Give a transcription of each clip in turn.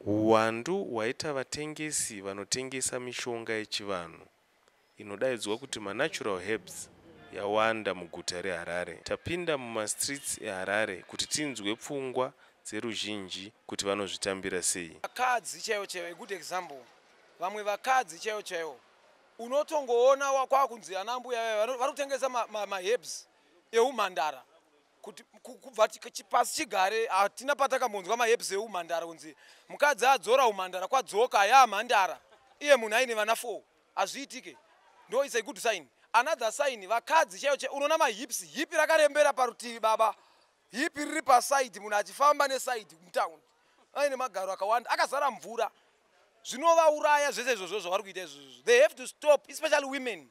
Huwandu hwaita vatengesi vanotengesa mishonga yechivanhu inodaidzwa kuti manatural herbs yawanda muguta reHarare. Tapinda mumastreets eHarare kuti tinzwe pfungwa dzeruzhinji kuti vanozvitambira sei. Vakadzi chaivo chaivo, a good example, vamwe vakadzi chaivo chaivo unotongoona kwakunzi ana mbuya vari kutengesa maherbs eumhandara kuti kubva pasi chigare hatina patakambonzwa maherbs eumhandara kunzi mukadzi adzora umhandara kwadzoka yaamhandara iye munhu aine vana 4. Hazviitike. Ndo is a good sign. Another sign, vakadzi chaivo chaivo unoona mahips, hip rakarembera parutivi baba, hip riri paside, munhu achifamba neside mutaundi aine magaro akawanda akazara mvura. Zvinovauraya zvese izvozvo zvavari kuita izvozvo. They have to stop, especially women.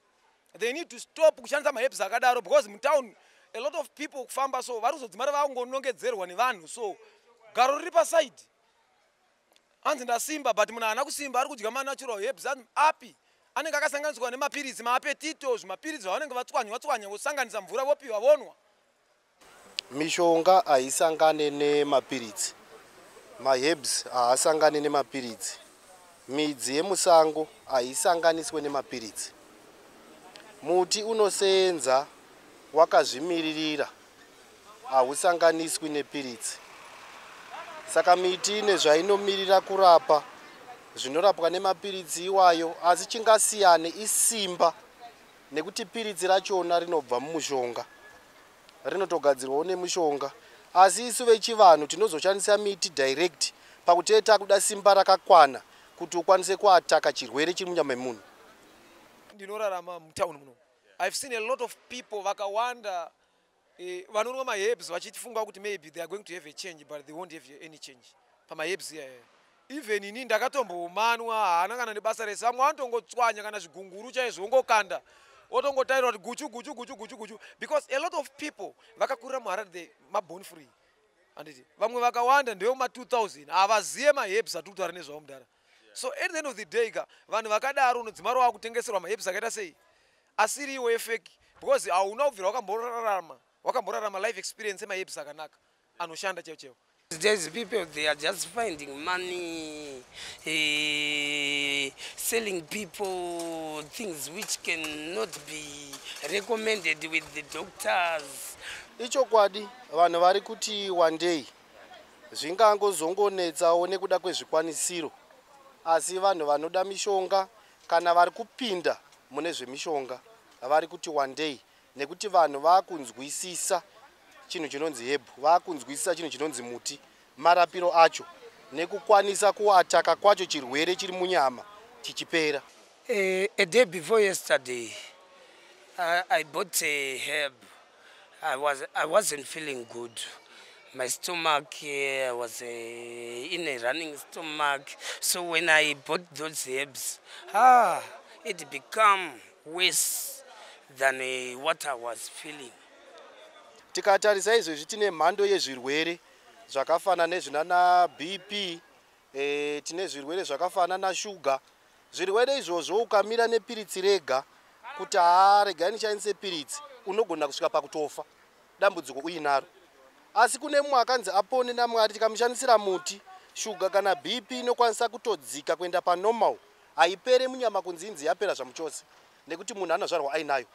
They need to stop kushandisa maherbs akadaro because mutown a lot of people kufamba so vari kuzodzimara vakungonongedzerwa nevanhu, so garo riri paside, anzi ndasimba, but munhu haana kusimba, ari kudya manatural herbs api anenge akasanganiswa nemapiritsi, maapetito, zvimapiritsi zvavanenge vatswanya vatswanya, vosanganisa mvura, vopiwa, vonwa. Mishonga haisangane nemapiritsi, maherbs haasangane nemapiritsi, midzi yemusango haisanganiswe nemapiritsi. Muti unoseenza wakazvimiririra, hausanganiswi nepiritsi. Saka miti ine zvainomirira kurapa zvinorapwa nemapiritsi iwayo, asi chingasiyane isimba, nekuti piritsi rachona rinobva mumushonga, rinotogadzirwawo nemushonga. Asi isu vechivanhu tinozoshandisa miti direct pakuti takuda simba rakakwana kuti ukwanise kuataka chirwere chiri munyama memunhu. Ndinorarama mutauni muno. I've seen a lot of people vakawanda vanonwa maherbs vachifunga kuti maybe they are going to have a change, but they won't have any change pamaherbs iyaya. Even ini ndakatombomanwa, haana kana nebasa rese. Vamwe vanotongotswanya kana zvigunguru chaizvo, vongokanda, otongotaura kuti guchu guchu guchu guchu guchu, because a lot of people vakakurira muHarare, the maborn free, handiti? Vamwe vakawanda ndevema2000, havaziye maherbs atiri kutaura nezvavo mudhara. So at the end of the day ka, vanhu vakadaro unodzimara wakutengeserwa maherbs akaita sei, asiriwo efake, because hauna kubvira wakamborarama life experience emaherbs akanaka anoshanda chaivo chaivo. There's people, they are just finding money, selling people things which cannot be recommended with the doctors. Ichokwadi, vanhu vari kuti wandei, zvingangozongonetsawo nekuda kwezvikwanisiro, asi vanhu vanoda mishonga kana vari kupinda mune zvemishonga vari kuti wandei, nekuti vanhu vakunzwisisa chinhu chinonzi herb, vakunzwisisa chinhu chinonzi muti, marapiro acho nekukwanisa kuataka kwacho chirwere chiri munyama chichipera. A day before yesterday, I bought a herb. I wasn't feeling good. My stomach was in a running stomach. So when I bought those herbs, it became worse than what I was feeling. Tikatarisa izvezvi, tine mhando yezvirwere zvakafanana nezvinana BP, tine zvirwere zvakafanana nashuga. Zvirwere izvozvo ukamira nepiritsi rega kuti haa, regai ndishandise piritsi, unogona kusvika pakutofa dambudziko uinaro. Asi kune mumwe akanzi apone naMwari, tikamushandisira muti, shuga kana BP inokwanisa kutodzika kuenda panormal. Haipere munyama kunzi inzi yapera zvamuchose, nekuti munhu anozvarwa ainayo.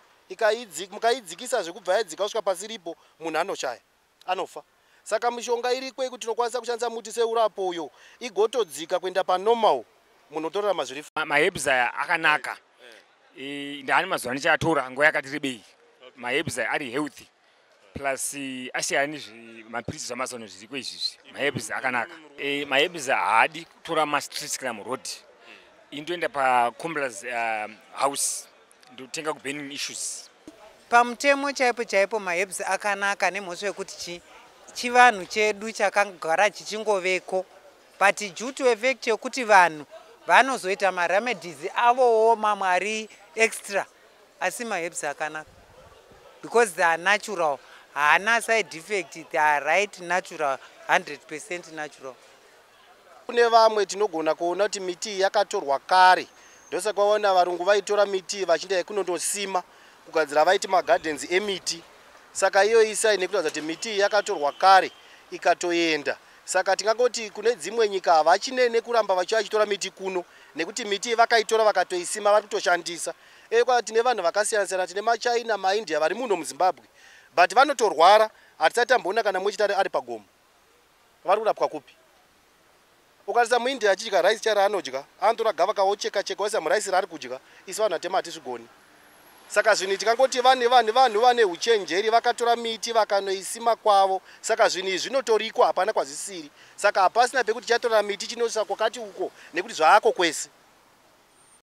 Mukaidzikisa zvekubva yadzika kusvika pasiripo, munhu anoshaya, anofa. Saka mishonga iriko yekuti tinokwanisa kushandisa muti seurapo uyo, igotodzika kuenda panormal, munhu otorarama zviri. Maherbs aya akanaka. Ndaani mazuva ndichatora nguva yakati rebei. Maherbs aya ari healthy, plus asiyana nezvemapiritsi zvamazuva ano zviriko izvizvi. Maherbs akanaka. Maherbs haadi kutora mastreets kana muroad. Indoenda pacomblas house, ndotenga kuburning issues. Pamutemo chaipo chaipo, maherbs akanaka nemhosva yekuti chivanhu chedu chakagara chichingoveko, but due to effect yekuti vanhu vanozoita maremedies avowo mamwe ari extra, asi maherbs akanaka because they are natural, haana side effect. They are right natural, 100% natural. Kune vamwe tinogona kuona kuti miti iyi yakatorwa kare, ndosaka waona varungu vaitora miti iyi vachienda kunondosima kugadzira vaiti magardens emiti. Saka iyo isai nekuratidza kuti miti iyi yakatorwa kare ikatoenda. Saka tingangoti kune dzimwe nyika havachinene kuramba vachiuya vachitora miti kuno, nekuti miti vakaitora vakatoisima, vari kutoshandisa. Ekwa tine vanhu vakasiyana siyana, tine maChina, maIndia vari muno muZimbabwe, but vanotorwara. Hatisati tamboona kana mumwe chete ari pagomo. Vari kurapwa kupi? Ukarisa muIndia achidya raisi chara anodya, anotora gava kawocheka cheka oisa muraisi raari kudya. Isu vanhu vatema hatizvigoni. Saka zvinhu tikangoti vane vanhu vanhu vane uchenjeri, vakatora miti vakanoisima kwavo. Saka zvinhu izvi zvinotorikwa, hapana kwazvisiri. Saka hapasina pekuti chatora miti chinoisa kwakati uko, nekuti zvaako kwese.